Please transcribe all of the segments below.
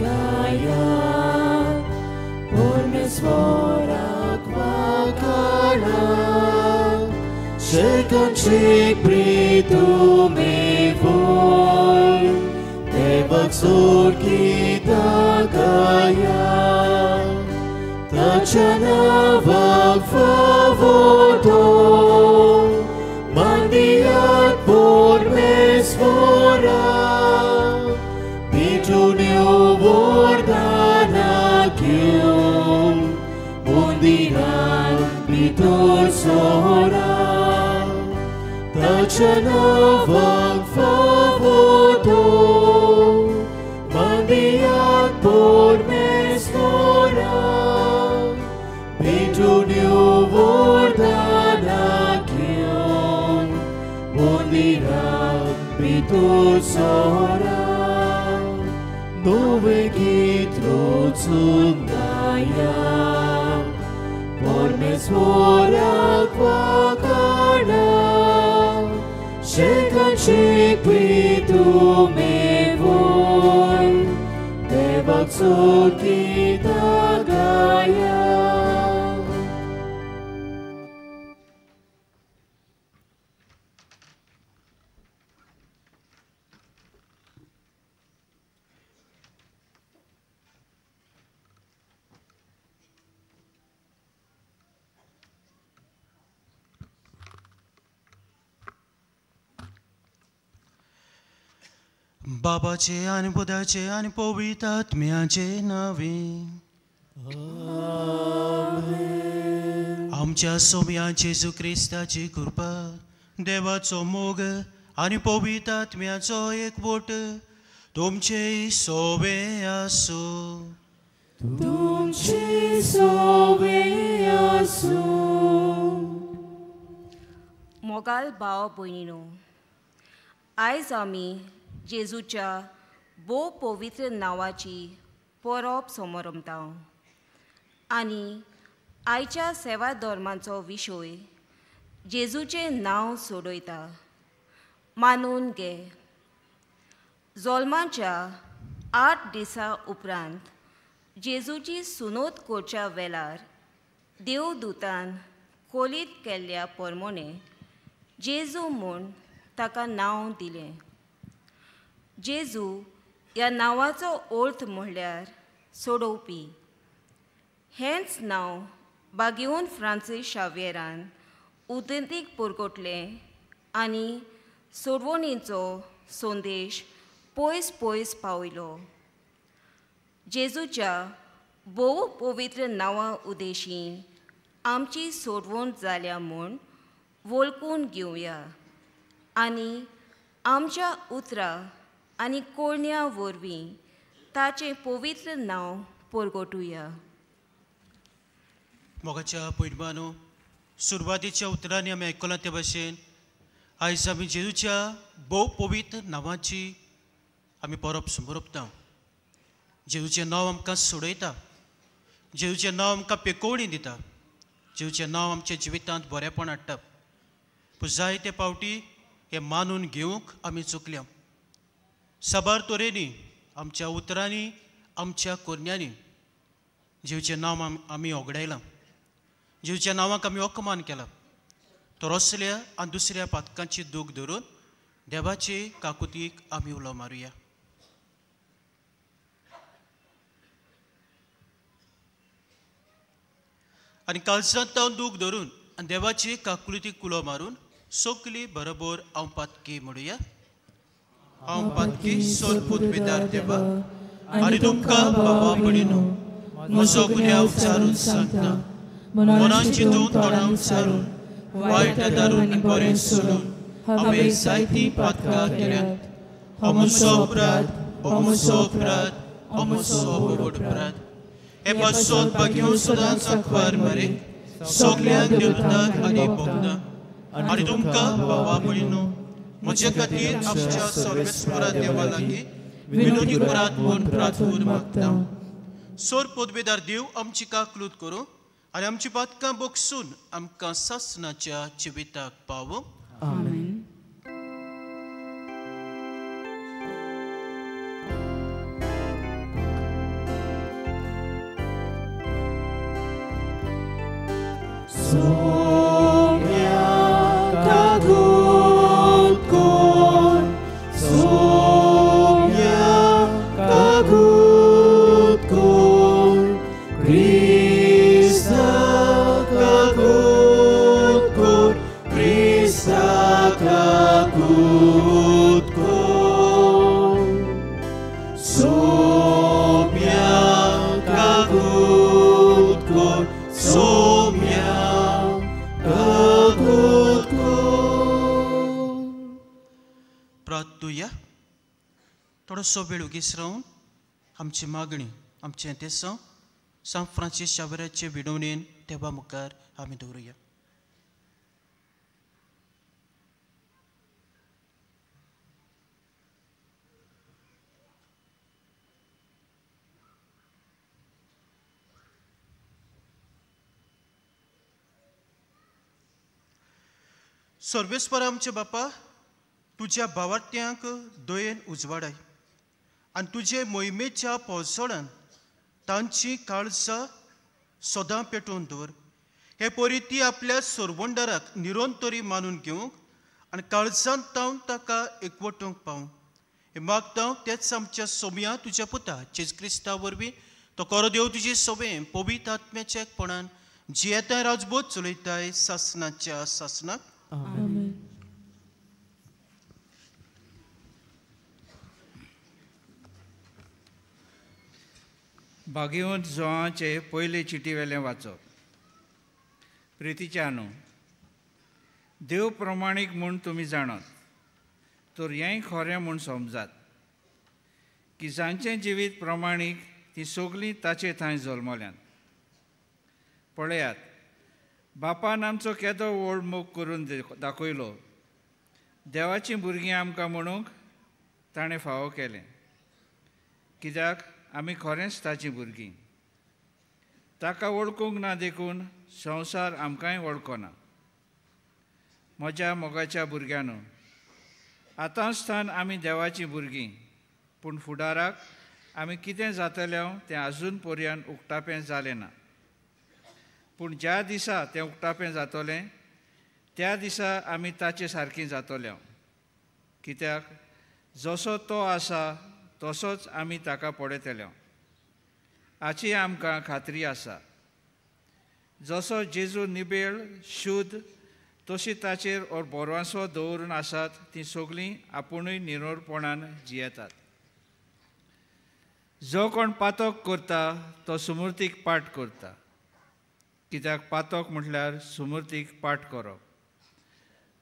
गाया परमेश्वराक वाखाणा शेकांची प्रीतुमी वय देवाक सोडगीतां गाया ताच्या नांवाक फावो तो मानदियात परमेश्वराक भेटून वरदानां घेवन मंदिरांत भितर सरा ताच्या नांवाक फावो तो मानदियात परमेश्वराक भेटून वरदानां घेवन मंदिरांत भितर सरा नवें गीत रचून गाया परमेश्वराक वाखाणा शेकांची प्रीतुमी वय देवाक सोडगीतां गाया. बाबाचे आनी पुताचे आनी पवित्र आत्म्याचे नांवे आमच्या सोम्या जेजू क्रिस्ताची कृपा देवाचो मोग आनी पवित्र आत्म्याचो एकवट तुमचे सोवे आसूं. तुमचे सोवे आसूं. मोगाल भाव भयणीनो, आयज आमी जेजूच्या भोव पवित्र नांवाची परब समरमता आनी आयच्या सेवा धर्माचो विशय जेजूचें नांव सोडयता. मानून घे, जल्माच्या 8 दिसां उपरांत जेजूची सुनोत करच्या वेळार देवदूतान कोलीत केल्ल्या परमोणे जेजू म्हूण ताका नांव दिलें. जेजू ह्या नांवाचो अर्थ म्हणल्यार सोडोवपी. हेंच नांव बागेवन फ्रांसीस शाव्येरान उदंतीक पुरगोटलें आनी सोडवणीचो संदेश पयस पयस पावयलो. जेजूच्या भोव पवित्र नांवा उदेशी आमची सोडवण जाल्या म्हूण वळखून घेवया आनी आमच्या उतरां आनी कोरण्या वरवीं ताचें पवित्र नांव परगटुया. मोगाच्या पयलवानो, सुरवातीच्या उतरांनी आमी आयकलां ते भाशेन आयज आमी जेजूच्या भोव पवित्र नांवाची आमी परब समरपता. जेजूचें नांव आमकां सोडयता, जेजूचें नांव आमकां पेकोवणी दिता, जेजूचें नांव आमच्या जिवितांत बरेपण हाडटा. पूण जायते फावटी हें मानून घेवंक आमी चुकल्या. साबार तरेनी आमच्या उतरांनी आमच्या कोरण्यांनी जेजूचें नांव आमी ओगडायलां, जेजूच्या नांवाक आमी अपमान केला. तर असल्या आनी दुसऱ्या पातकांची दूख धरून देवाचे काकुतीक आमी उलो मारुया. आनी कालसांत हांव दूख धरून आनी देवाचे काकुतीक उलो मारून सोकली बरोबर हांव पातकी म्हणुया. हांव पातकी सोदपूत बेदार देवा आनी तुमकां बाबा भयणीनो म्हजो गुन्यांव उच्चारून सांगता. मनान चिंतून तोंडान उच्चारून वायट दारून आनी बरें सोडून हांवें जायतीं पातकां केल्यांत. हो म्हजो अपराध, हो म्हजो अपराध, हो म्हजो व्हड अपराध. हे पासत भाग्यो सदांच आंकवार मरे सगल्यांक देवताक आनी भोगना आनी तुमकां बाबा भयणीनो म्हजे खातीर आमच्या सर्वेस्परा देवा लागीं विनोदी करात म्हूण प्रार्थना मागता. सोर पदवेदार देव आमची काकलूत करूं आनी आमची पातकां बगसून आमकां सासणाच्या जिविताक पावो. आमेन. सोम्या कागूत कोर, सोम्या कागूत कोर, क्रिस्ता कागूत कोर, क्रिस्ता कागूत कोर, सोम्या कागूत कोर, सोम्या कागूत कोर. प्रार्थुया. थोडोसो वेळ उगीच रावन आमची मागणी, आमचें देसांव सांत फ्रांसीस शावेराचे विनवणेन देवा मुखार आमी दवरुया. सर्वेस्पर आमचे बापा, तुज्या भावार्थ्यांक दयेन उजवाडाय आनी तुजे मोहिमेच्या पोसोळान तांची काळजां सदां पेटोवन दवर. हे परी ती आपल्या सोरवंडाराक निरंतरी मानून घेवंक आनी काळजांत तावन ताका एकवटूंक पावूं हे मागता तेच आमच्या सोम्या तुज्या पुता जेज क्रिस्ता वरवीं. तो कोरो देव तुजी सोबें पवित्र आत्म्याच्या एकपणान जियेताय राजबोध चलयताय सासनाच्या सासनाक. आमेन. भाग्यवंत जोवाचे पयले चिटी वेलें वाचप. प्रितीच्या न्हू, देव प्रमाणीक म्हूण तुमी जाणात, तर हेंय खरें म्हूण समजात की जांचें जिवीत प्रमाणीक तीं सगळीं ताचे थंय जल्मल्यांत. पळयात, बापान आमचो केदो व्हड मोग करून दाखयलो. देवाचीं भुरगीं आमकां म्हणूंक ताणें फावो केलें, कित्याक आमी खरेंच ताचीं भुरगीं. ताका वळखूंक ना देखून संवसार आमकांय वळखना. म्हज्या मोगाच्या भुरग्यांनो, आतांच थावन आमी देवाचीं भुरगीं, पूण फुडाराक आमी कितें जातले तें आजून पर्यंत उक्तापें जालें ना. पूण ज्या दिसा तें उक्तापें जातलें त्या दिसा आमी ताचे सारकीं जातले, कित्याक जसो तो आसा तसोच आमी ताका पळयतले हाची आमकां खात्री आसा. जसो जेजू निबेळ शुद्ध तशी ताचेर और भरवंसो दवरून आसात तीं सगळीं आपुणूय निरोरपणान जियेतात. जो कोण पातक करता तो सुमूर्तीक पाठ करता, कित्याक पातक म्हटल्यार सुमूर्तीक पाठ करप.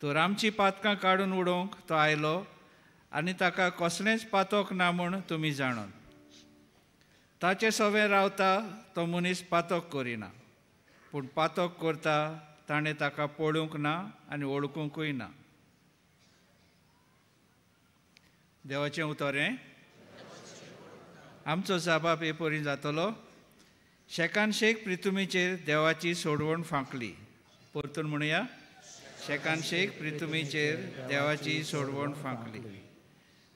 तर आमची पातकां काडून उडोवंक तो आयलो आनी ताका कसलेंच पातक ना म्हूण तुमी जाणून. ताचे सवें रावता तो मनीस पातक करिना, पूण पातक करता ताणें ताका पळोवंक ना आनी वळखुंकूय ना. देवाचें उतर हें. आमचो जाबाब हे परी जातलो. शेकान शेक प्रितुमीचेर देवाची सोडवण फांकली. परतून म्हणुया, शेकान शेक प्रितुमीचेर देवाची सोडवण फांकली.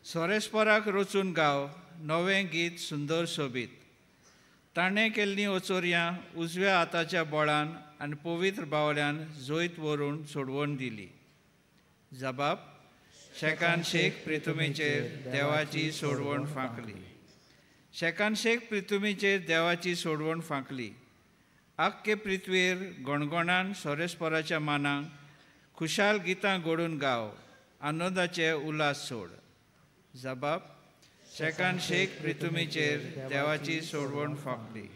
सोरेस्पराक रचून गाव नवें गीत सुंदर सोबीत. ताणें केल्लीं ओचोरयां उजव्या हाताच्या बळान आनी पवित्र बावल्यान जैत व्हरून सोडवण दिली. जबाब, शेकान शेक प्रितुमीचेर देवाची सोडवण फांकली. शेकान शेक प्रितुमीचेर देवाची सोडवण फांकली. आख्खे पृथ्वीर गणगणान सोरेस्पराच्या मानांक खुशाल गितां घडून गाव आनंदाचे उल्हास सोड. जबाब, शेकान शेक प्रितुमीचेर देवाची सोडवण फांकली.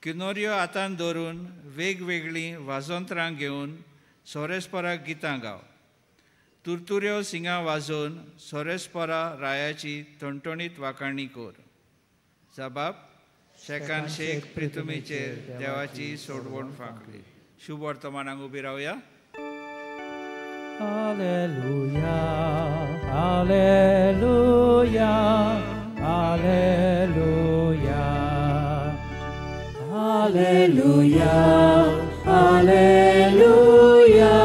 किनोऱ्यो हातान धरून वेगवेगळीं वाजंत्रां घेवन सोरेस्पराक गितां गाव. तुरतुऱ्यो सिंगां वाजोवन सोरेस्परा रायाची टणटणीत वाखाणी कर. जबाब, शेकान शेक प्रितुमीचेर देवाची सोडवण फांकली. शुभ वर्तमानाक उबी रावया. Alleluia, Alleluia, Alleluia, Alleluia, Alleluia,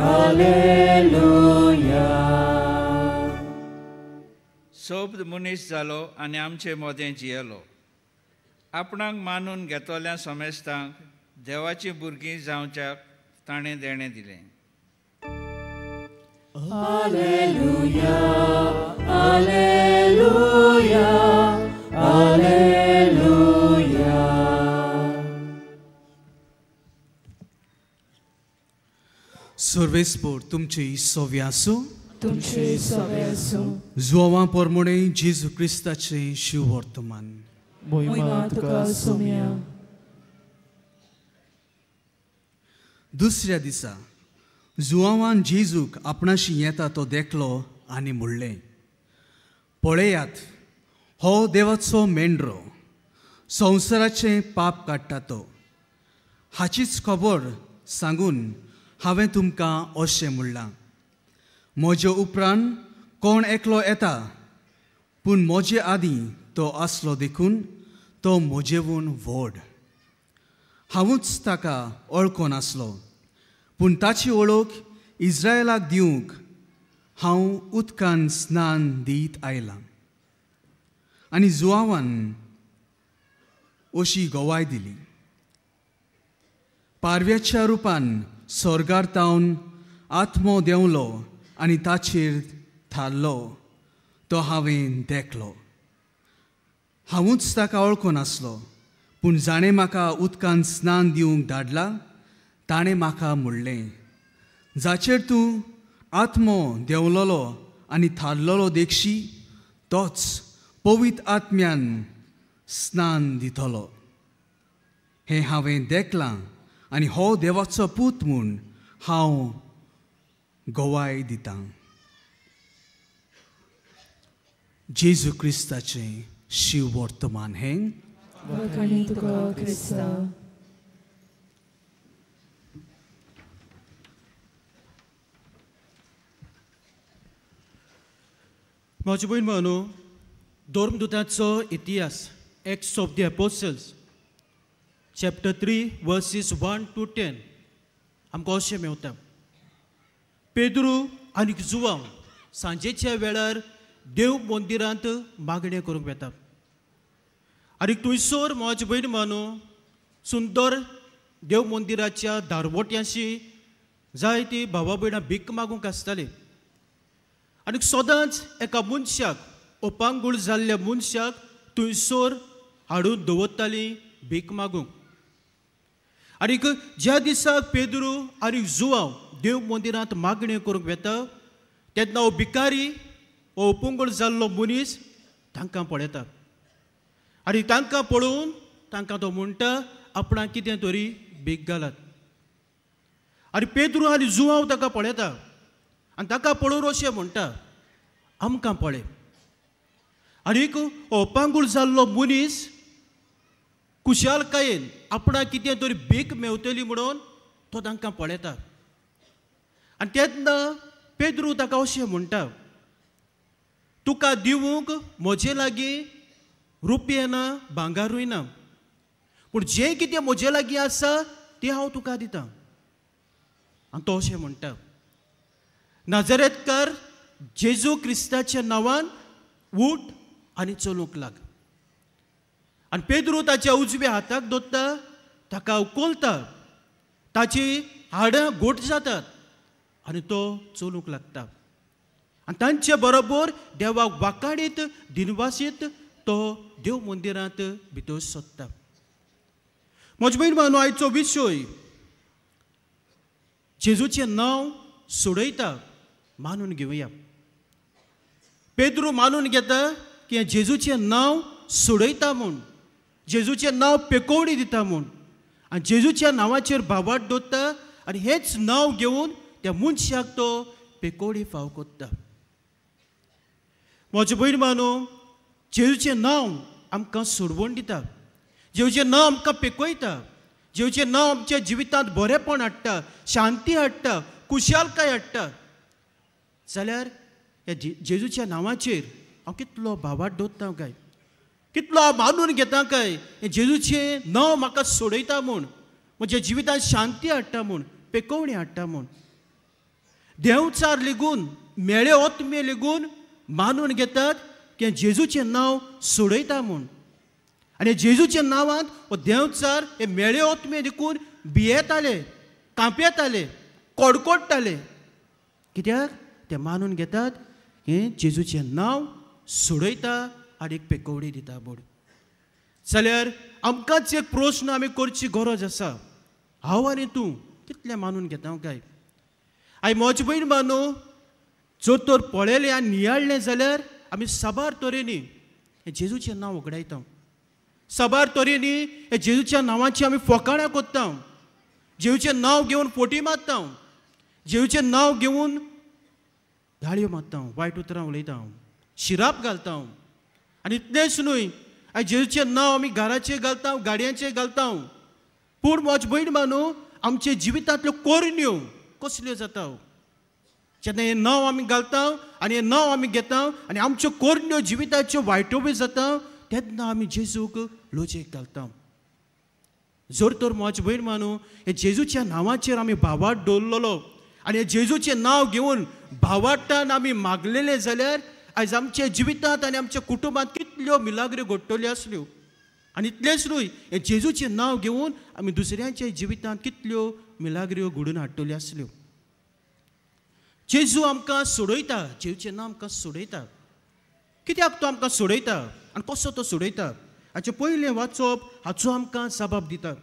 Alleluia. सोब्द मनीस जालो आनी आमचे मदें जियेलो. आपणाक मानून घेतल्या समेस्तांक देवाचीं भुरगीं जावच्याक ताणें देणें दिलें. Alleluia, alleluia, alleluia. सर्वेस्पोर तुमचे सोवे आसूं, तुमचे सोवे आसूं. जुवां पोरमोणे जेजू क्रिस्ताचें शिववर्तमान. मोहिमा तुका सोम्या. दुसऱ्या दिसा जुवांवान जेजूक आपणाशी येता तो देखलो आनी म्हणलें, पळयात, हो देवाचो मेंढरो, संवसाराचें पाप काडटा तो. हाचीच खबर सांगून हांवें तुमकां अशें म्हणलां, म्हजे उपरांत कोण एकलो येता, पूण म्हजे आदीं तो आसलो देखून तो म्हजेवून व्हड. हांवूच ताका वळखून आसलो, पूण ताची वळख इस्रायलाक दिवंक हांव उदकान स्नान दीत आयलां. आनी जुवांवान अशी गवाय दिली, पारव्याच्या रुपान स्वर्गार तावन आत्मो देंवलो आनी ताचेर थारलो तो हांवें देखलो. हांवूच ताका वळखून आसलो, पूण जाणें म्हाका उदकान स्नान दिवंक धाडला ताणें म्हाका म्हणलें, जाचेर तूं आत्मो देंवलोलो आनी थारलोलो देखशी तोच पवित्र आत्म्यान स्नान दितलो. हें हांवें देखलां आनी हो देवाचो पूत म्हूण हांव गवाय दितां. जेजू क्रिस्ताचें शिववर्तमान हें. म्हजे भयण भावांनो, धर्मदुताचो इतिहास, Acts of the Apostles chapter 3 verses 1 to 10 आमकां अशें मेवता. पेद्रू आनी जुवांव सांजेच्या वेळार देव मंदिरांत मागणें करूंक वेता आनी थंयसर म्हजे भयण भावांनो सुंदर देव मंदिराच्या दारवट्यांशी जायती भावा भयणां भीक मागूंक आसताली. आनी सदांच एका मनशाक, अपांगूळ जाल्ल्या मनशाक थंयसर हाडून दवरताली भीक मागूंक. आनीक ज्या दिसा पेद्रू आनी जुवांव देव मंदिरांत मागण्यो करूंक वेता तेन्ना हो भिकारी, हो अपुंगूळ जाल्लो मनीस तांकां पळयता आनी तांकां पळोवन तांकां तो म्हणटा, आपणाक कितें तरी भीक घालात. आनी पेद्रू आनी जुवांव ताका पळयता आनी ताका पळोवन अशें म्हणटा, आमकां पळय. आनीक अपांगूळ जाल्लो मनीस खुशालकायेन आपणाक कितें तरी भीक मेवतली म्हणून तो तांकां पळयता. आनी तेन्ना पेद्रू ताका अशें म्हणटा, तुका दिवंक म्हजे लागीं रुपये ना, भांगारूय ना, पूण जें कितें म्हजे लागीं आसा तें हांव तुका दितां. आनी तो अशें म्हणटा, नाजरेतकार जेजू क्रिस्ताच्या नांवान उठ आनी चलूंक लाग. आनी पेद्रू ताच्या उजव्या हाताक दोत्ता, ताका उखलता, ताची हाडां घोट जातात आनी तो चलूंक लागता. आनी तांचे बरोबर देवाक वाकाडीत दिनवासीत तो देव मंदिरांत भितर सोदता. म्हजे भयण भावांनो, आयचो विशय जेजूचें नांव सोडयता मानून घेवया. पेद्रू मानून घेता की जेजूचें नांव सोडयता म्हूण, जेजूचें नांव पेकोवणी दिता म्हूण, आनी जेजूच्या नांवाचेर भावाट दवरता आनी हेंच नांव घेवन त्या मनशाक तो पेकोवणी फाव कोत्ता. म्हजे भयण भावांनो, जेजूचें नांव आमकां सोडवण दिता, जेजूचें नांव आमकां पेकयता, जेजूचें नांव आमच्या जिवितांत बरेंपण हाडटा, शांती हाडटा, खुशालकाय हाडटा. जाल्यार ह्या जेजूच्या नांवाचेर हांव कितलो भावाट दवरता काय, कितलो हांव मानून घेता काय हें जेजूचें नांव म्हाका सोडयता म्हूण, म्हज्या जिवितांत शांती हाडटा म्हूण, पेकोवणी हाडटा म्हूण. देंवचार लेगून, मेळे ओतमे लेगून मानून घेतात की जेजूचें नांव सोडयता म्हूण. आनी जेजूच्या नांवांत हो देंवचार हे मेळे ओतमे देखून भियेताले, कांपयेताले, कडकडटाले. कित्याक ते मानून घेतात हें जेजूचें नांव सोडयता आनी एक पेकोवडी दिता म्हूण. जाल्यार आमकांच एक प्रस्न आमी करची गरज आसा, हांव आनी तूं कितलें मानून घेता काय? आनी म्हजे भयण मानू जर तर पळयलें आनी नियाळ्ळें जाल्यार आमी साबार तरेनी हें जेजूचें नांव उगडायता, साबार तरेनी हे जेजूच्या नांवाची आमी फोकाणां करता, जेजूचें नांव घेवन फोटी मारता, जेजूचें नांव घेवन गाळयो मारता, वायट उतरां उलयता, शिराप घालता. आनी इतलेंच न्हय, आनी जेजूचें नांव आमी घराचेर घालता, गाडयांचेर घालता. पूण म्हज भयण मानू आमच्या जिवितांतल्यो कोरण्यो कसल्यो जाता जेन्ना हें नांव आमी घालता आनी हें नांव आमी घेता आनी आमच्यो कोरण्यो जिविताच्यो वायट्यो बी जाता तेन्ना आमी जेजूक लजेक घालता. जर तर म्हज भयण मानू हे जेजूच्या नांवाचेर आमी भावार्थ दवरलेलो आनी हे जेजूचें नांव घेवन भावार्थान आमी मागलेलें जाल्यार आयज आमच्या जिवितांत आनी आमच्या कुटुंबांत कितल्यो मिलाग्रो घडटल्यो आसल्यो. आनी इतलेंच न्हय, हें जेजूचें नांव घेवन आमी दुसऱ्यांच्या जिवितांत कितल्यो मिलाग्रो घडून हाडटल्यो आसल्यो. जेजू आमकां सोडयता, जेजूचें नांव आमकां सोडयता. कित्याक तो आमकां सोडयता आनी कसो तो सोडयता हाचें पयलें वाचप हाचो आमकां जबाब दिता.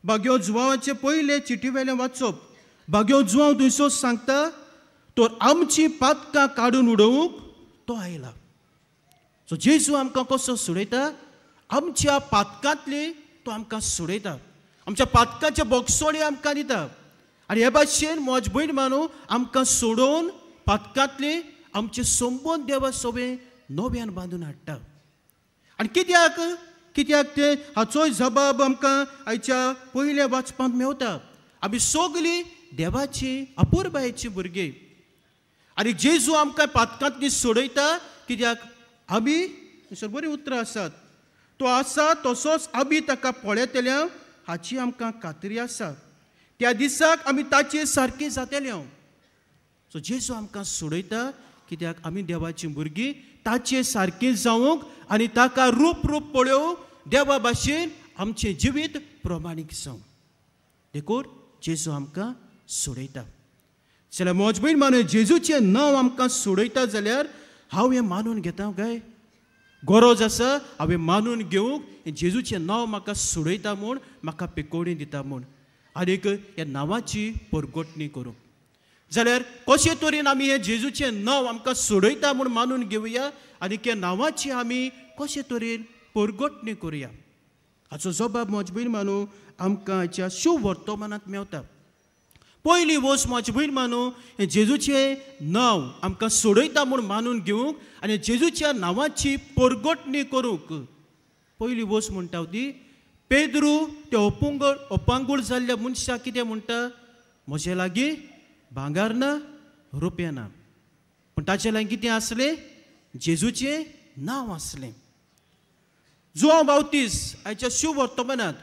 बाग्यो जुवांवाचें पयलें चिटी वेलें वाचप, बाग्यो जुवांव थंयसर सांगता तर आमची पातकां काडून उडोवंक तो आयला. सो जेजू आमकां कसो सोडयता? आमच्या पातकांतली तो आमकां सोडयता, आमच्या पातकांचे बोगसोणी आमकां दिता. आनी हे भाशेन म्हज भयण मानू आमकां सोडोवन पातकांतली आमचे संबंद देवा सोबे नव्यान बांदून हाडटा. आनी कित्याक कित्याक तें हाचोय जबाब आमकां आयच्या पयल्या वाचपांत मेवता. आमी सगळीं देवाची अपुरबायेची भुरगीं आनी जेजू आमकां पातकांतली सोडयता कित्याक आमी थंयसर बरीं उतरां आसात, तो आसा तसोच आमी ताका पळयतल्या हाची आमकां खात्री आसा, त्या दिसाक आमी ताचे सारकी जातले. सो जेजू आमकां सोडयता कित्याक आमी देवाची भुरगीं, ताचे सारकी जावंक आनी ताका रूप रूप पळोवंक देवा भाशेन आमचें जिवीत प्रमाणीक जावं. देखून जेजू आमकां सोडयता. जाल्यार म्हज भयण मानून जेजूचें नांव आमकां सोडयता जाल्यार हांव हें मानून घेता काय? गरज आसा हांवें मानून घेवंक जेजूचें नांव म्हाका सोडयता म्हूण, म्हाका पेकोवणी दिता म्हूण आनीक ह्या नांवाची परगटणी करूंक. जाल्यार कशे तरेन आमी हें जेजूचें नांव आमकां सोडयता म्हूण मानून घेवया आनी ह्या नांवाची आमी कशे तरेन परगटणी करुया हाचो जबाब म्हज भयण मानू आमकां हाच्या शुभ वर्तमानांत मेवता. पयली वस्त म्हजी भयण मानू हें जेजूचें नांव आमकां सोडयता म्हूण मानून घेवंक आनी जेजूच्या नांवाची परगटणी करूंक पयली वस्त म्हणटा ती पेद्रू त्या अपांगूळ जाल्ल्या मनशाक कितें म्हणटा, म्हजे लागीं भांगर ना, रुपया ना, पूण ताचे लागीं कितें आसलें? जेजूचें नांव आसलें. जुआंव बावतीस आयच्या शुभ वर्तमानांत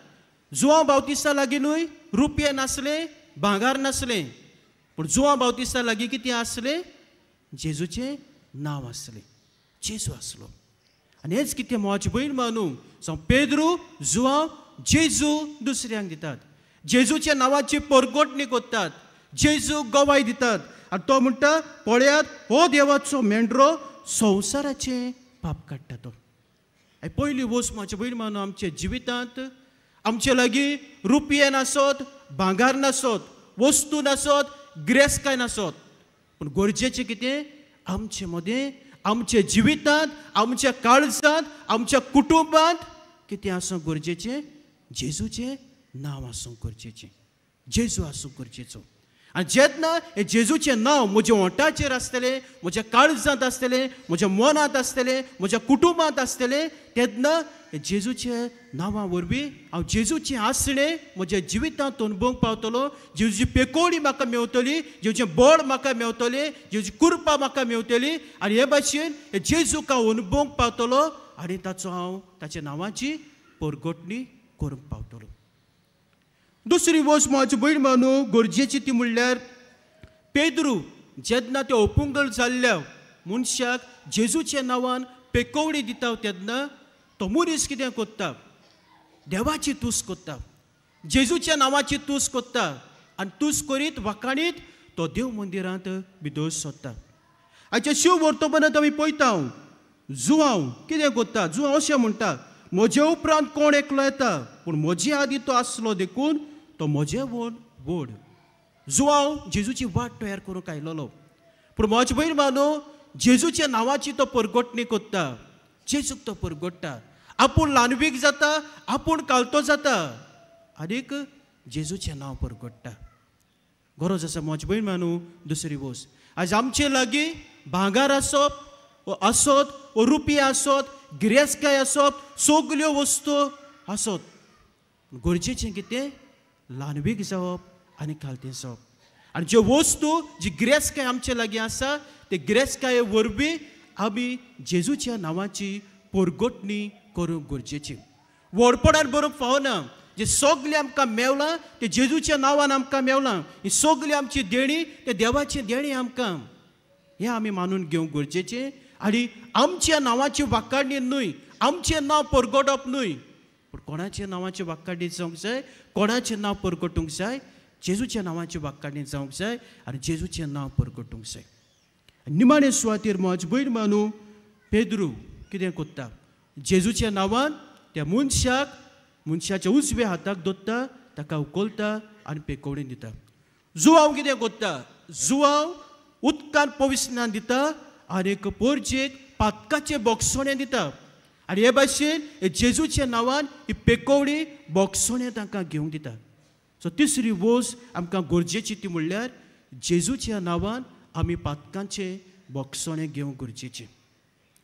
जुआंव बावतिसा लागीं न्हय रुपया नासलें, भांगर नासलें, पूण जुआंव बावतिसा लागीं कितें आसलें? जेजूचें नांव आसलें, जेजू आसलो. आनी हेच कितें म्हजी भयण मानू जावं पेद्रू जुआंव जेजू दुसऱ्यांक दितात, जेजूच्या नांवाची परगटणी करतात, जेजू गवाय दितात. आनी तो म्हणटा पळयात हो देवाचो मेंढरो संवसाराचें पाप काडटा तो. आनी पयली वस्त म्हजी भयण मानू आमच्या जिवितांत आमचे लागीं रुपये नासत, भांगर नासत, वस्तू नासत, गिरेस्तकाय नासत, पूण गरजेचें कितें? आमचे मदें, आमच्या जिवितांत, आमच्या काळजांत, आमच्या कुटुंबांत कितें आसूंक गरजेचें? जेजूचें नांव आसूंक गरजेचें, जेजू आसूंक गरजेचो. आनी जेन्ना हें जेजूचें नांव म्हज्या ओंठाचेर आसतलें, म्हज्या काळजांत आसतलें, म्हज्या मनांत आसतलें, म्हज्या कुटुंबांत आसतलें, तेन्ना जेजूच्या नांवा वरवीं हांव जेजूचें आसणें म्हज्या जिवितांत अणभवूंक पावतलो, जेजूची पेकोवणी म्हाका मेवतली, जेजूचें बळ म्हाका मेवतलें, जेजूची कृपा म्हाका मेवतली आनी हे भाशेन जेजूक हांव अणभवूंक पावतलो आनी ताचो हांव ताच्या नांवाची परगटणी करूंक पावतलो. दुसरी वस्त म्हजी भयण मानू गरजेची ती म्हणल्यार पेद्रू जेन्ना त्यो अपंगळ जाल्ल्या मनशाक जेजूच्या नांवान पेकोवणी दिता तेन्ना तो मनीस कितें करता? देवाची तुस्त करता. जेजूच्या नांवाची तूस कोत्ता आनी तूस करीत वाखाणीत तो देव मंदिरांत भितर सोदता. आयच्या शिव वर्तमानांत आमी पळयता जुआंव कितें कोत्ता, जुआंव अशें म्हणटा, म्हजे उपरांत कोण एकलो येता पूण म्हजे आदीं तो आसलो देखून तो म्हजे व्हड व्हड. जुआंव जेजूची वाट तयार करूंक आयलोलो, पूण म्हजे भयण मानो जेजूच्या नांवाची तो परगटणी कोत्ता, जेजूक तो परगट्टा, आपूण ल्हानवीक जाता, आपूण कालतो जाता आनीक जेजूचें नांव परगट्टा. गरज आसा म्हजे भयण मानू दुसरी वस्त, आज आमचे लागीं भांगर आसप आसत वो रुपया आसत, गिरेस्तकाय आसप, सगल्यो वस्तू आसत, गरजेचें कितें ल्हानवीक जावप आनी खालतें जावप. आनी ज्यो वस्तू जी गिरेस्तकाय आमचे लागीं आसा ते गिरेस्तकाये वरवीं आमी जेजूच्या नांवाची परगटणी करूंक गरजेची. व्हडपणान बरोवंक फावना, जे सगळें आमकां मेवलां ते जेजूच्या नांवान आमकां मेवलां, ही सगळी आमची देणी ते देवाची देणी आमकां, हें आमी मानून घेवंक गरजेचें. आनी आमच्या नांवाची वाखाणणी न्हय, आमचें नांव परगटप न्हय, पूण कोणाच्या नांवाची वाखाणणी जावंक जाय, कोणाचें नांव परगटूंक जाय, जेजूच्या नांवाची वाखाणणी जावंक जाय आनी जेजूचें नांव परगटूंक जाय. निमाणे सुवातेर म्हज भयण मानू पेद्रू कितें कोत्ता, जेजूच्या नांवान त्या मनशाक मनशाच्या उजव्या हाताक दोत्ता, ताका उखलता आनी पेकोवणी दिता. जुआंव कितें कोत्ता, जुआंव उदकान पविस्नान दिता आनी एक पोरजेक पातकाचें बोगसणें दिता आनी हे भाशेन जेजूच्या नांवान ही पेकोवणी बोगसणें तांकां घेवंक दिता. सो तिसरी वस्त आमकां गरजेची ती म्हणल्यार जेजूच्या नांवान आमी पातकांचें बोगसणें घेवंक गरजेचें,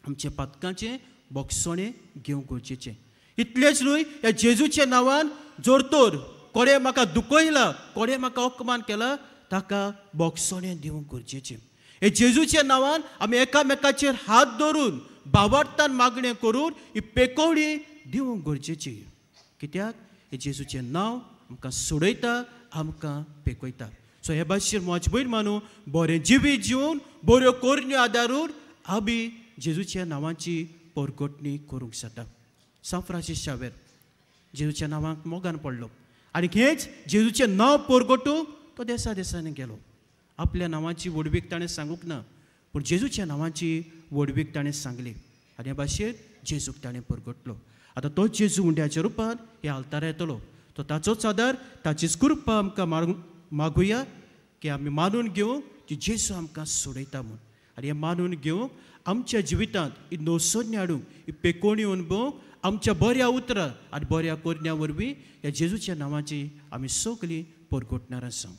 आमचें पातकांचें बोगसणें घेवंक गरजेचें. इतलेंच न्हय, ह्या जेजूच्या नांवान जर तर कोणें म्हाका दुखयला, कोणें म्हाका अपमान केला, ताका बोगसणें दिवंक गरजेचें. हे जेजूच्या नांवान आमी एकामेकाचेर हात धरून भावार्थान मागणें करून ही पेकोवणी दिवंक गरजेची. कित्याक हे जेजूचें नांव आमकां सोडयता, आमकां पेकयता. सो हे भाशेन म्हज भयण मानू बरें जिवीत जिवन बऱ्यो करण्यो आदारून आमी जेजूच्या नांवाची परगटणी करूंक जाता. सांत फ्रांसीस शावेर जेजूच्या नांवाक मोगान पडलो आनी हेंच जेजूचें नांव परगटूंक तो देसा देसांनी गेलो. आपल्या नांवाची व्हडवीक ताणें सांगूंक ना, पूण जेजूच्या नांवाची व्हडवीक ताणें सांगली आनी हे भाशेन जेजूक ताणें परगटलो. आतां तो जेजू उंड्याच्या रुपान ह्या आल्तारा येतलो, तो ताचोच आदार ताचीच कृपा आमकां मागुया की आमी मानून घेवंक की जेजू आमकां सोडयता म्हूण. आनी हें मानून घेवंक आमच्या जिवितांत ही नवसोन्य हाडूंक, ही पेकोवणी अणभवूंक आमच्या बऱ्या उतरां आनी बऱ्या करण्या वरवीं ह्या जेजूच्या नांवाची आमी सगळीं परगटणार आसा.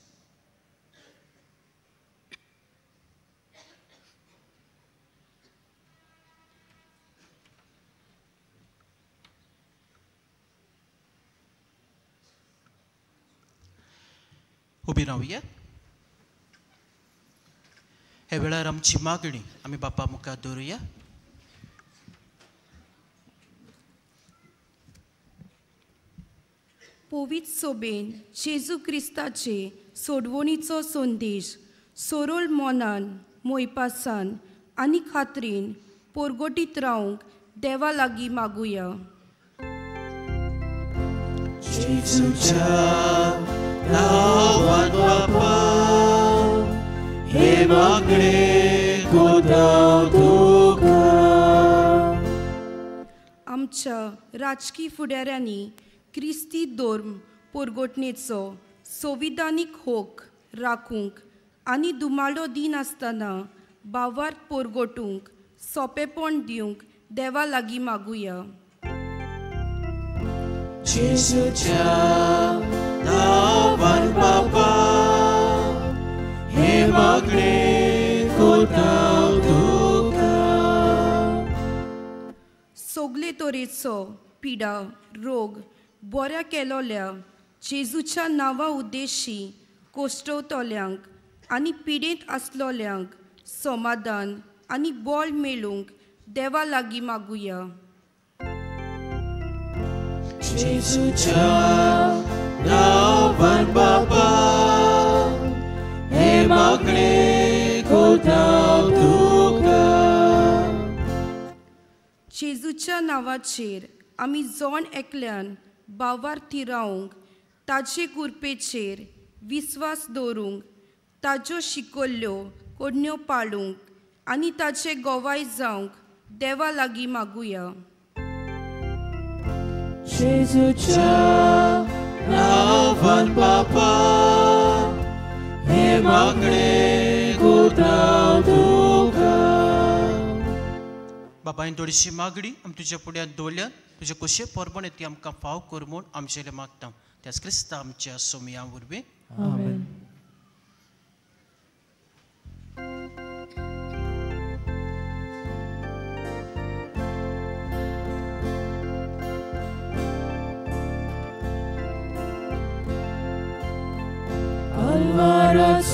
उबी रावया. ह्या वेळार आमची मागणी आमी बापा मुखार दवरुया. पवित्र सोबेन जेजू क्रिस्ताचे सोडवणीचो संदेश सोरोल मनान मोयपासान आनी खात्रीन पोरगोटीत रावंक देवा लागीं मागुया. जेजूच्या नांवान बापा हे मागणे कोताव तुका. आमच्या राजकी फुडाऱ्यांनी क्रिस्ती धर्म पोरगोटणेचो संविधानीक होक राखूंक आनी दुमाळो दिनासतना भावार्थ पोरगोटूंक सोंपेपण दिवंक देवा लागीं मागुया. जेजूच्या नांवान बापा हे मागणे कोताव तुका. सगळे तरेचो पिडा रोग बऱ्या केलोल्या जेजूच्या नांवा उद्देशी कोश्टवतल्यांक आनी पिडेंत आसलोल्यांक समाधान आनी बळ मेळूंक देवा लागीं मागुया. जेजूच्या नांवान बापा हे मागणे कोताव तुका. जेजूच्या नांवाचेर आमी जण एकल्यान भावार्थी रावंक ताजे कुरपेचेर विस्वास दवरूंक, ताज्यो शिकयल्ल्यो कोडण्यो पाळूंक आनी ताचे गोवाय जावंक देवा लागीं मागुया. जेजूच्या नांवान बापा हे मागणे कोता तुका. बापायन थोडीशी मागणी आमी तुज्या फुड्यांत दवरल्या, तुजे कशे परबण ती आमकां फाव कर म्हूण आमचेले मागता, त्याच क्रिस्ता आमच्या सोमया वरवीं. आमेन.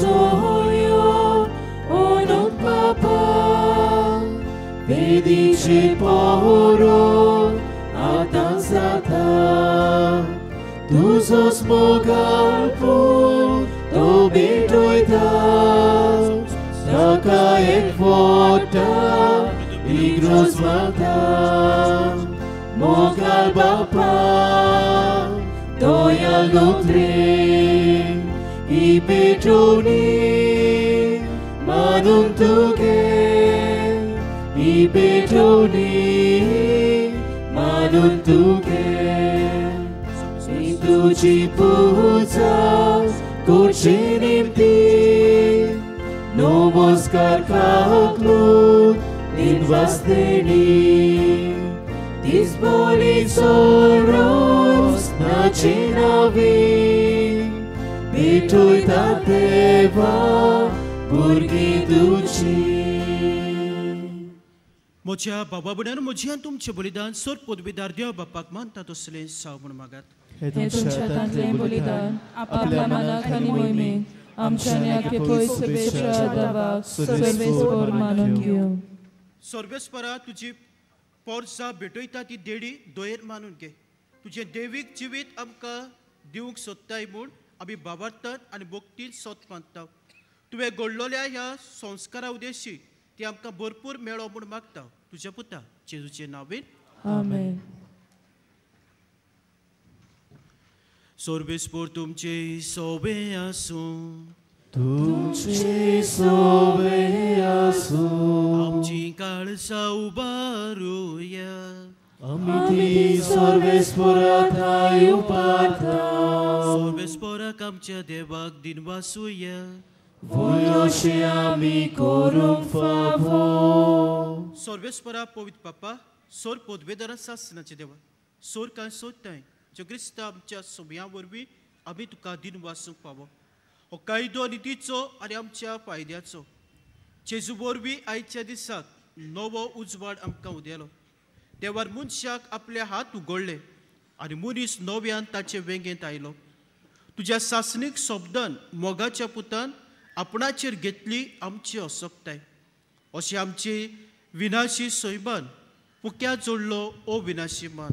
Alvarazoio onot papa Vedice poro atansata Tuzos mogalpo to betoita Saka ekvota igros mata Mogal bapa doyal nutre I petroni manuntuke, I petroni manuntuke. Tuji puja korchenimti, Nomoskar kaklu ninvasteni. Tisboli soros nachinavi. Bitoita deva burgi duci. म्हज्या बाबा बुड्यान म्हज्यान तुमचें बलिदान सोर पदवीदार देव बापाक मानता तसलें साव म्हूण मागात. हे तुमच्या हातांतलें बलिदान आपल्या मनाक आनी मोहिमेक आमच्या न्याके पयस देवाक सर्वेस्पर मानून घेवं. सर्वेस्परा तुजी पोरसा भेटयता ती देडी दोयर मानून घे. तुजें देवीक जिवीत आमकां दिवंक सोदताय म्हूण आमी बाबार्तात आनी भक्तीन सोद मानता. तुवें घडलोल्या ह्या संस्कारा उद्देशी ती आमकां भरपूर मेळो म्हूण मागता, तुज्या पुता जेजूचे नांवेन. आमेन. सर्वेस्पर तुमचे सोबे आसूं, तुमचे सोबे आसूं. आमची काळसा उबारुया, आमी ती सर्वेस्परा थांय उबारता. सर्वेस्पराक आमच्या देवाक दिनवासुया, वयोशे आमी करूंक फावो. सर्वेस्परा पवित्र बापा सोर पदवेदारा सासनाचे देवा सोर कांय सोदताय ज्यो क्रिस्ता आमच्या सोम्या वरवीं आमी तुका दिनवासूंक फावो. हो कायदो नितीचो आनी आमच्या फायद्याचो जेजू वरवीं आयच्या दिसाक नवो उजवाड आमकां उदेलो. देवार मनशाक आपले हात उगडले आनी मनीस नव्यान ताचे वेंगेंत आयलो. तुज्या सासणीक शब्दान मोगाच्या पुतान आपणाचेर घेतली आमची असक्ताय. अशी आमची विनाशी सैमान पुक्या जोडलो ओ विनाशी मान.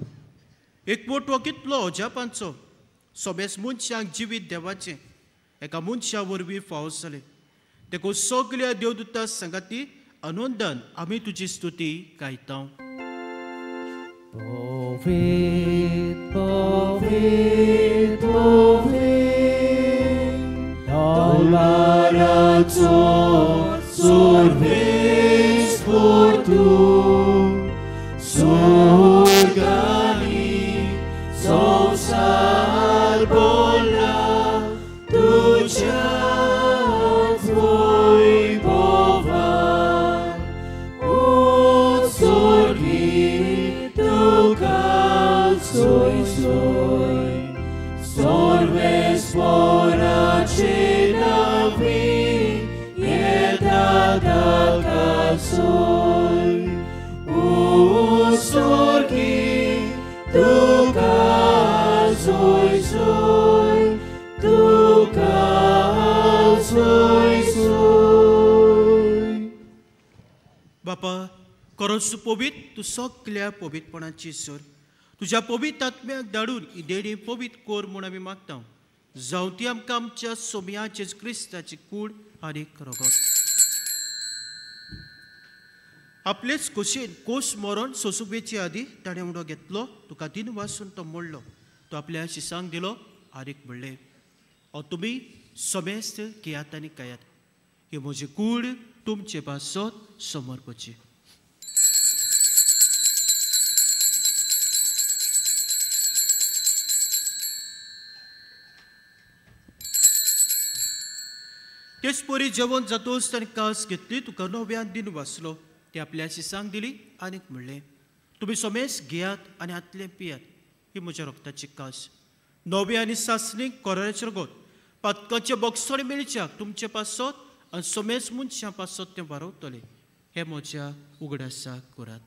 एकवट हो कितलो अजापांचो सोबेस मनशांक जिवीत देवाचें एका मनशा वरवीं फावो जालें. देखून सगल्या देवदूता सांगाती आनंदान आमी तुजी स्तुती गायता. पवित्र पवित्र पवित्र तलवाराचो सर्वेस्पर तूं, स्वर्गानी संवसार भरला तुज्याच वैभवान. उत्सर्गी तुका सोय सोय सर्वेस्पराचे नांवी येता ताका सोय. उत्सर्गी तुका सोय सोय तुका सोय सोय. बापा खरोच पवित्र तूं सगल्या पवित्रपणाची सर. तुज्या पवित्र आत्म्याक धाडून ही देणी पवित्र कर म्हूण आमी मागता. जावं ती आमकां आमच्या सोम्या जेजू क्रिस्ताची कूड आनी रगत. आपलेच खोशयेन कोश मरण सोंसुपेचे आदी ताणें उडो घेतलो, तुका दिनवासून तो मोडलो, तो आपल्या शिसांक दिलो आनीक म्हणलें, हांव तुमी समेस्त घेयात आनी खायात, ही म्हजी कूड तुमचे पासत समर्पची. तेच परी जेवण जातोच ताणें कास घेतली, तुका नव्यान दिन वाचलो, ते आपल्या शिसांक दिली आनीक म्हणलें, तुमी समेस घेयात आनी हातलें पियात, ही म्हज्या रक्ताची कास, नवे आनी सासणी कोराचें रगत, पातकाचें बोगसण मेळच्याक तुमचे पासत आनी समेस मनशां पासत तें वारवतलें, हें म्हज्या उगडासाक करात.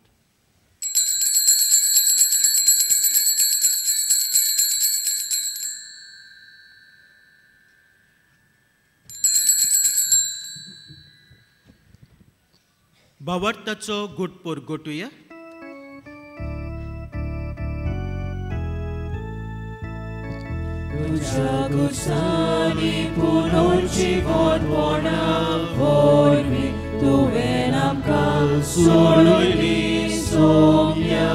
भावार्थाचो गुटपोर गोटुया. तुज्या गुसांनी पुनर्जीवनपणा वरवीं तुवें आमकां सोडयली सोम्या,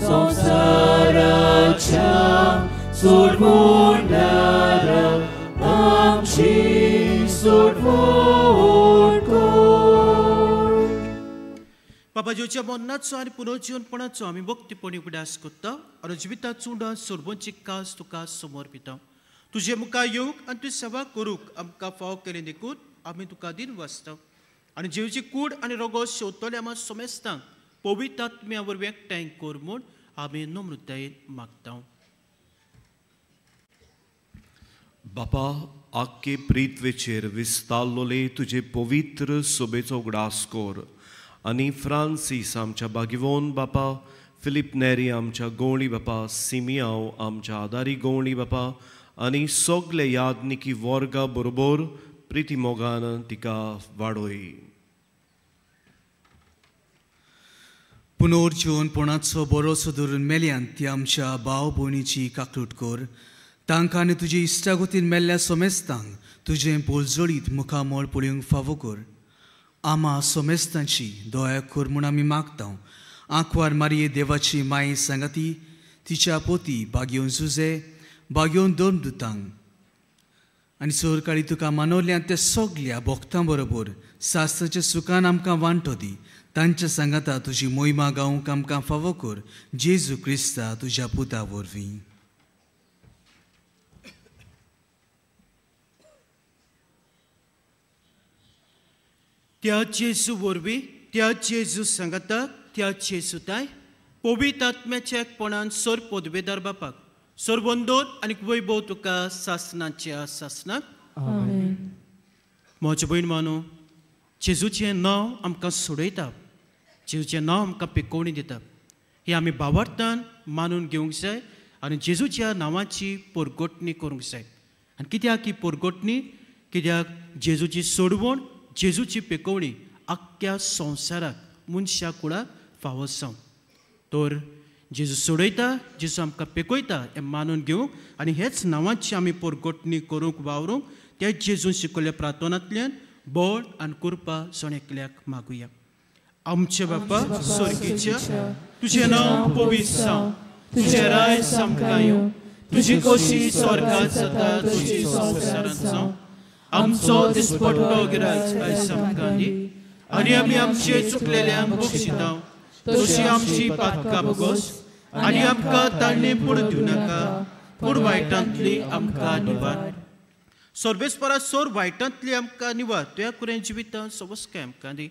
संवसाराच्या सोडवणदारा आमची सोडवण कर. बाबा जेवच्या मरणाचो आनी पुनर्जीवनपणाचो आमी भक्तीपणी उगडास करता आनी जिविताचो उंडा सोडवणची कास तुका समर्पिता. तुजे मुखार येवंक आनी तुजी सेवा करूंक आमकां फाव केली देखून आमी तुका दिन वाचता आनी जेवची कूड आनी रोगो शेवतले आमकां समेस्तांक पवित्र आत्म्या वरवीं एकठांय कर म्हूण आमी नम्रतायेन मागता. बापा, आख्खे प्रिथ्वेचेर विस्तारलोले तुजे पवित्र सोबेचो उगडास कर आनी फ्रांसीस आमच्या बागिवोन बापा, फिलीप नेरी आमच्या गवळी बापा, सिमियांव आमच्या आदारी गवळी बापा आनी सगळे यादनिकी वर्गा बरोबर प्रिती मोगान तिका वाडोय. पुनर्जीवनपणाचो बरोसो धरून मेल्यान ती आमच्या भाव भयणीची काकलूट कर, तांकां आनी तुजे इश्टागतीन मेल्ल्या सोमेस्तांक तुजें पोलजोळीत मुखामळ पळोवंक फावो कर. आमा सोमेस्तांची दया कर म्हूण आमी मागता. आंकवार मारये देवाची माई सांगाती तिच्या पोती बागेवन जुजे बागेवन दोन दुतांक आनी सोरकाळी तुका मानवल्यान ते सगल्या भक्तां बरोबर सास्त्राच्या सुखान आमकां वांटो दी. तांच्या सांगाता तुजी मोहिमा गावंक आमकां फावो कर, जेजू क्रिस्ता तुज्या पुता वरवीं. त्या जेजू वरवीं, त्या जेजू सांगाता, त्या जेजू ताय पवित्र आत्म्याच्या एकपणान सर पदवेदार बापाक सरवंदोर आनी वैभव तुका सासनाच्या सासनाक. म्हजे भयण मानो, जेजूचें नांव आमकां सोडयता, जेजूचें नांव आमकां पिकोवणी दिता, हें आमी भावार्थान मानून घेवंक जाय आनी जेजूच्या नांवाची पोरगोटणी करूंक जाय. आनी कित्याक ही पोरगोटणी? कित्याक जेजूची सोडवण, जेजूची पिकोवणी आख्ख्या संवसाराक मनशा कुळाक फावो जावं. तर जेजू सोडयता, जेजू आमकां पेकयता हें मानून घेवंक आनी हेच नांवाची आमी पोरगोटणी करूंक वावरूंक त्या जेजून शिकयल्ल्या प्रार्थनांतल्यान बळ आनी कृपा जण एकल्याक मागुया. आमचे बापा स्वर्गीच्या, तुजें नांव पवित्र जावं, तुजें राज आमकां येवं, तुजी खोशी स्वर्गांत जाता तशी संवसारांत जावं. आमचो दिसपट्टो गिराज आयज आमकां दी आनी आमी आमचे चुकलेल्यांक बक्षिता तशी आमची पातकां भोगोस आनी आमकां ताळणी पूण दिवं नाका, पूण वायटांतली आमकां निवार. सर्वेस्परा सोर वायटांतली आमकां निवार, तुज्या कुरें जिवितां सवस्काय आमकां दी.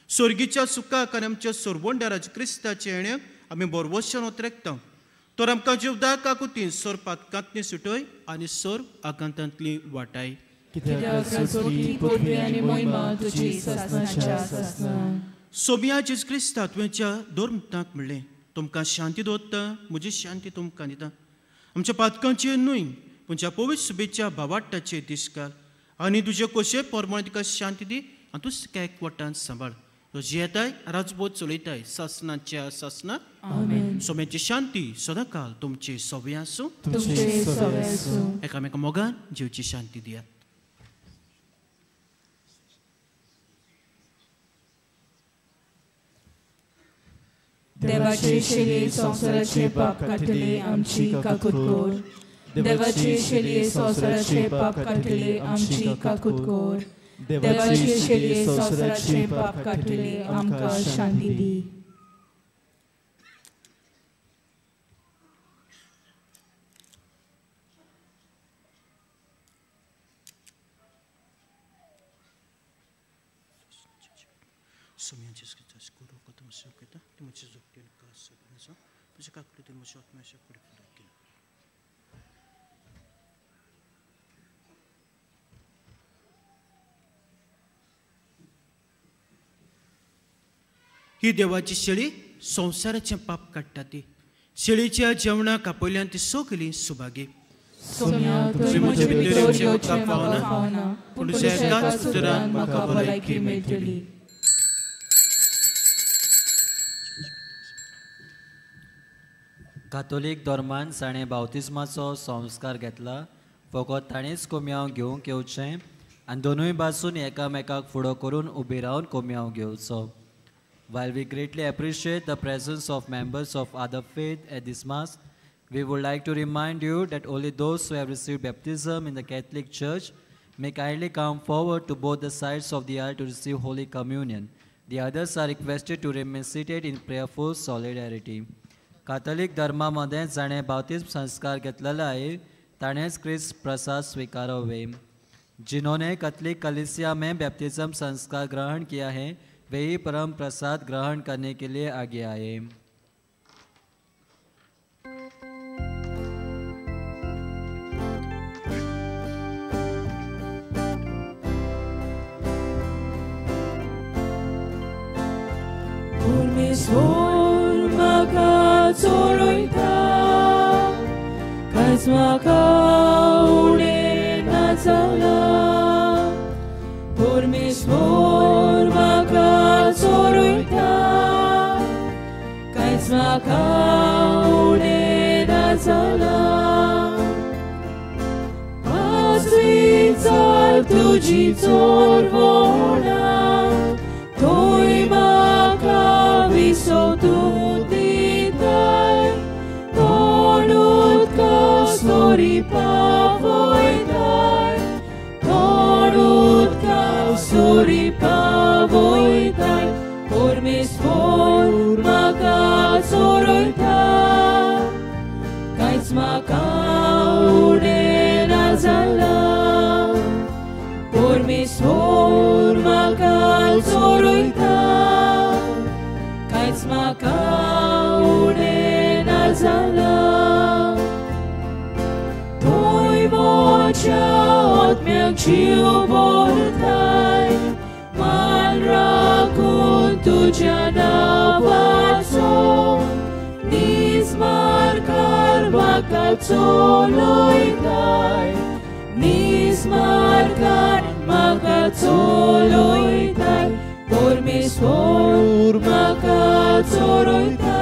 स्वर्गीच्या सुखाक आनी आमच्या सोरवंडाराज क्रिस्ताच्या येण्याक आमी बोरवशान ओतरेकता. तर आमकां जिवदाक काकुतीन सोर पातकांतली सुटय आनी सोर आकांतांतली वाटाय. सोमिया जेजू क्रिस्ता तुवेंच्या धर्मतांक म्हणलें, तुमकां शांती दवरता, म्हजी शांती तुमकां दिता. आमच्या पातकांचेर न्हय पूण ज्या पवित्र सुबेच्या भावाट्टाचेर दीस घाल आनी तुजे कोशे प्रमाणे तुका शांती दी आनी तूं तुका एकवटान सांबाळ. तो जियेताय राजबोध चलयताय सासनाच्या सासना. सोम्याची शांती सदांकाल तुमचे सवे आसूं. एकामेका मोगान जिवची शांती दियात. देवाचे शेरे संवसाराचे पाप काडटले आमची काकूत कर. देवाची शेलये संवसाराचे पाप काडटले आमची काकूत कर. देवाची शेलये संवसाराचे पाप काडटले आमकां शांती दी. ही देवाची शेळी संवसाराचें पाप काडटा ती शेळीच्या जेवणाक आपयल्यान ती सगळी सुभागी. पूण तुज्या एकाच उतरान म्हाका भलायकी मेळटली. कातोलीक धर्मान जाणें बावतिज्माचो संस्कार घेतला फकत ताणेंच कोमयांव घेवंक येवचें आनी दोनूय बाजून एकामेकाक फुडो करून उबी रावन कोमयांव घेवचो. While we greatly appreciate the presence of members of other faith at this Mass, we would like to remind you that only those who have received baptism in the Catholic Church may kindly come forward to both the sides of the aisle to receive Holy Communion. The others are requested to remain seated in prayerful solidarity. Catholic धर्मा मदें जाणें बाप्तिज्म संस्कार घेतलेलो आहे ताणेंच क्रिस्त प्रसाद स्वीकारावे. जिन्होंने Catholic कलीसिया में बैप्टिज्म संस्कार ग्रहण किया है वे ही परम प्रसाद ग्रहण करने के लिए आगे आए. परमेश्वर म्हाका चोरयता, कांयच म्हाका उणें ना जालां. परमेश्वर म्हाका चोरयता, कांयच म्हाका उणें ना जालां. पांचवी चाल तुजी चोरवणां, थंय म्हाका विसव तूं दिताय. कोण उदका सोरी पावयताय, कोण उदका सोरी पावयताय. परमेश्वर म्हाका चोरयता, कांयच म्हाका उणें ना जालां. परमेश्वर म्हाका चोरयता, कांयच म्हाका उणें ना जालां. थंय म्हज्या आत्म्याक जीव भरताय, मान राखून तुज्या नांवाचो. नीज मार्गार म्हाका चलयताय, नीज मार्गार म्हाका चलयताय. परमेश्वर म्हाका चोरयता,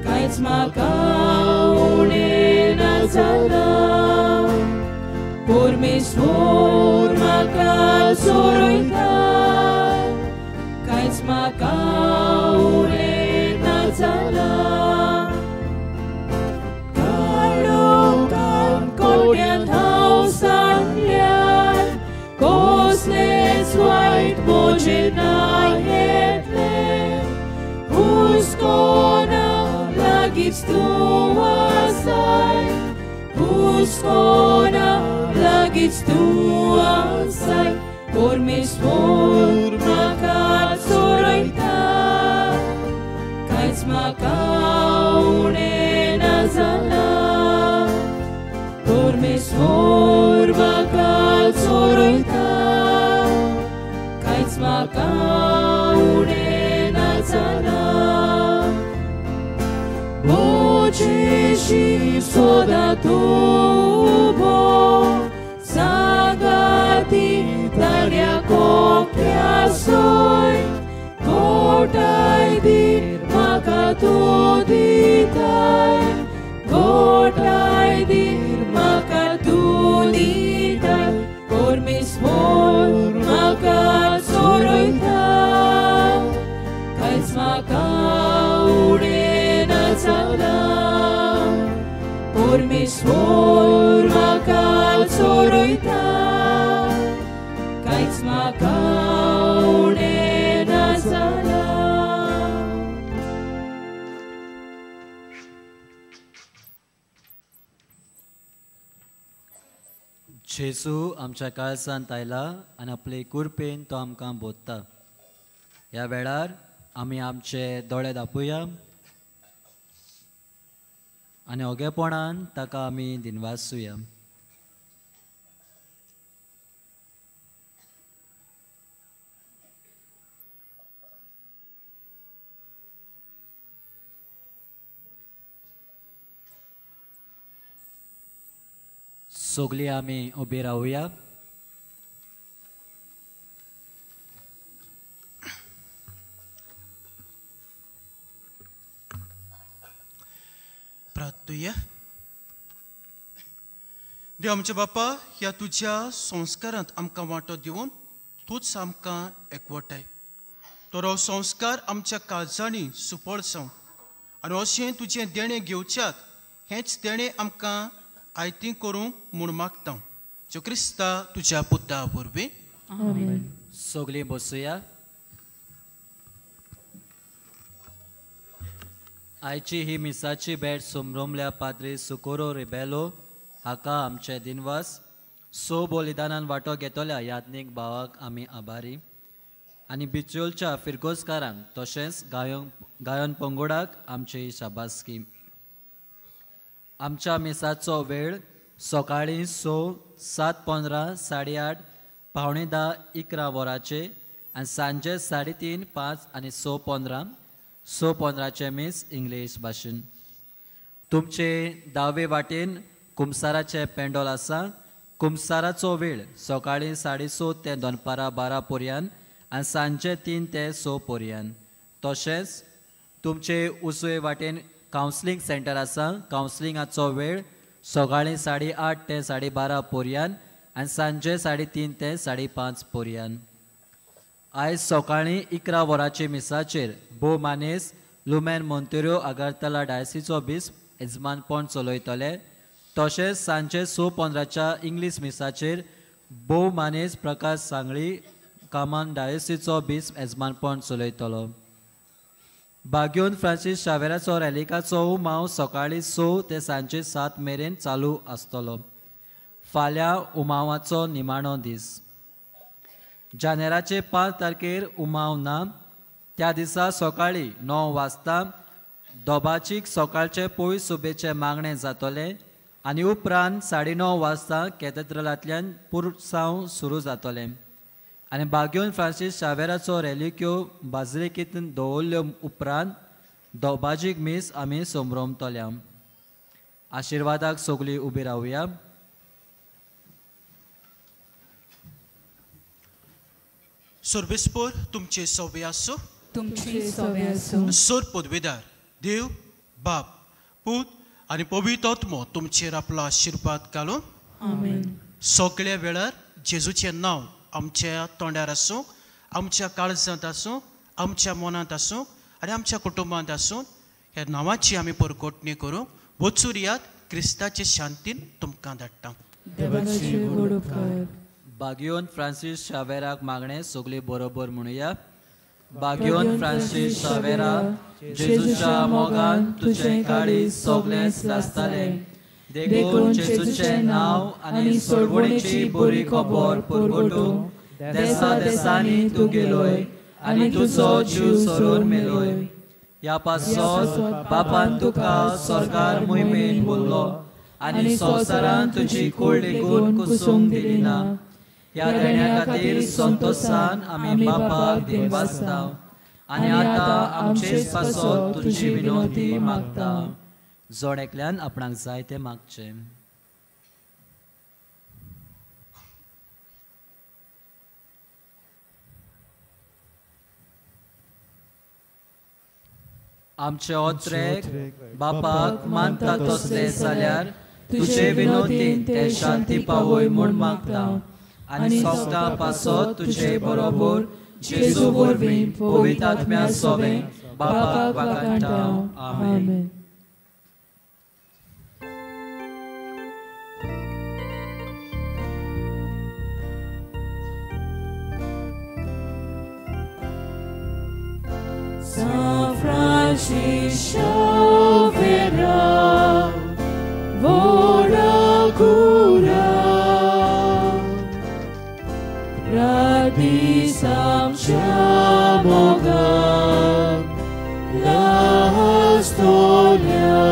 कांयच म्हाका उणें ना जालां. परमेश्वर म्हाका चोरयता, कांयच म्हाका उणें ना जालां. काळोखान कोट्यांत हांव सांडल्यार, कसलेंच वायट म्हजेर ना येतलें. हुस्को ना लागींच तूं आसाय, हुस्को ना लागींच तूं आसाय. परमेश्वर म्हाका चोरयता, कांयच म्हाका उणें ना जालां. परमेश्वर म्हाका चोरयता, कांयच म्हाका उणें ना जालां. म्हजेशी सदां तूं उबो, सांगाती ताऱ्या कोक्यासोय. गोठाय धीर म्हाका तूं दिताय, गोठाय धीर म्हाका तूं दिताय. परमेश्वर म्हाका चोरयता, कांयच म्हाका उणें ना जालां. परमेश्वर स्वर म्हाका सोडयता, कांयच म्हाका उणें ना जालां. जेजू आमच्या काळजांत आयला आनी आपले कुरपेन तो आमकां बोधता. ह्या वेळार आमी आमचे दोळे दापुया आनी ओगेपणान ताका आमी दिनवासुया. सगळीं आमी उबी रावया. प्रार्थुया. देव आमच्या बापा, ह्या तुज्या संस्कारांत आमकां वांटो दिवन तूंच आमकां एकवटाय. तर हो संस्कार आमच्या काळजांनी सुपळ जावं आनी अशें तुजें देणें घेवच्याक हेंच देणें आमकां आयती करूंक म्हूण मागता. जो क्रिस्ता तुज्या पुता वरवीं. सगळीं बसुया. आयची ही मिसाची भेट सोमरोमल्या पाद्री सुकोरो रिबेलो हाका आमचे दिनवास. सो बलिदानान वांटो घेतल्या याज्ञीक भावाक आमी आभारी आनी बिचोलच्या फिरगोजकारांक तशेंच गायन पंगोडाक आमची शाबासकी. आमच्या मिसाचो वेळ सकाळीं 6, 7:15, 8:30, 9:45, 11 वरांचे आनी सांजे 3:30, 5 आनी 6:15. 6:15 मीस इंग्लीश भाशेन. तुमचे दावे वाटेन कुमसाराचें पेंडोल आसा. कुमसाराचो वेळ सकाळीं 6:30 ते दनपारां 12 पर्यंत आनी सांजे 3 ते 6 पर्यंत. तशेंच तुमचे उजवे वाटेन कावन्सिलींग सेंटर आसा. कावन्सिलिंगाचो वेळ सकाळीं 8:30 ते 12:30 पर्यंत आनी सांजे 3:30 ते 5:30 पर्यंत. आयज सकाळीं 11 वरांचे मिसाचेर भोव मानेस लुमेन मोंतेरो आगरतला डायसीचो बिस्प येजमानपण चलयतले. तशेंच सांजे 6:15 इंग्लीश मिसाचेर भोव मानेस प्रकाश सांगळी कामान डायसीचो बिस्प येजमानपण चलयतलो. बाग्योन फ्रांसीस शावेराचो रॅलिकाचो उमाव सकाळीं 6 ते सांजे 7 मेरेन चालू आसतलो. फाल्यां उमावाचो निमाणो दीस. जानेराचे 5 तारखेर उमाव ना. त्या दिसा सकाळीं 9 वाजता दोबाचीक सकाळचे पयस सुबेचें मागणें जातलें आनी उपरांत 9:30 वाजता कॅथेड्रलांतल्यान पुरसांव सुरू जातलें आनी बाग्योन फ्रांसीस शावेराचो रेलिक्यो बाजरिकेंत दवरल्यो उपरांत दोबाजीक मीस आमी समरोमतल्या. आशिर्वादाक सगळीं उबी रावया. सर्वेस्पोर तुमचे सोबे आसूं. तुमचे सोबे आसूं. सोर पदवेदार देव बाप पूत आनी पवित्र आत्मो तुमचेर आपलो आशिर्वाद घालून. आमेन. सगळ्या वेळार जेजूचें नांव आमच्या तोंडार आसूं, आमच्या काळजांत आसूं, आमच्या मनांत आसूं आनी आमच्या कुटुंबांत आसूं. ह्या नांवाची आमी परकोटणी करूंक वचुरयात. क्रिस्ताचे शांतीन तुमकां धाडटा. बाग्योन फ्रांसीस शावेराक मागणें सगळीं बरोबर म्हणुया. बाग्योन फ्रांसीस शावेरा, जेजूच्या मोगान तुजें काळीज सगळेंच लासतालें, देखून जेजूचें नांव आनी सोडवणेची बरी खबर परगटूंक देसा देसांनी तूं गेलोय आनी तुजो जीव सरून मेलोय. ह्या पासत बापान तुका स्वर्गार मोहिमेन बोल्लो आनी संवसारान तुजी कूड लेगून कुसूंक दिली ना. ह्या देण्या खातीर संतोशान आमी बापाक दिनवासता आनी आतां आमचेच पासत तुजी विनवती मागता. जण एकल्यान आपणाक जाय तें मागचें. आमचे ओत्रेक बापाक मानता तसले जाल्यार तुजे विनवतीन ते शांती पावय म्हूण मागता आनी सोगटा पासत तुजे बरोबर जेजू वरवीं पवित्र आत्म्या सोबें बापाक वागांता. आमेन. San Francis Xavera Vora cura Radis amcea moga La storia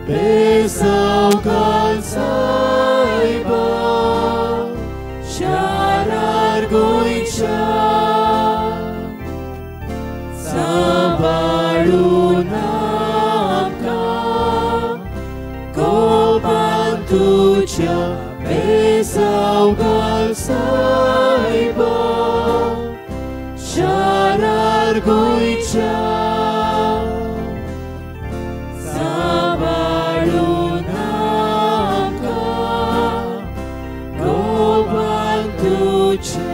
Pesau calțaiba Șarar goicea Sambalunamka Kopantucea Pesau calțaiba Șarar goicea Sambalunamka Kopantucea.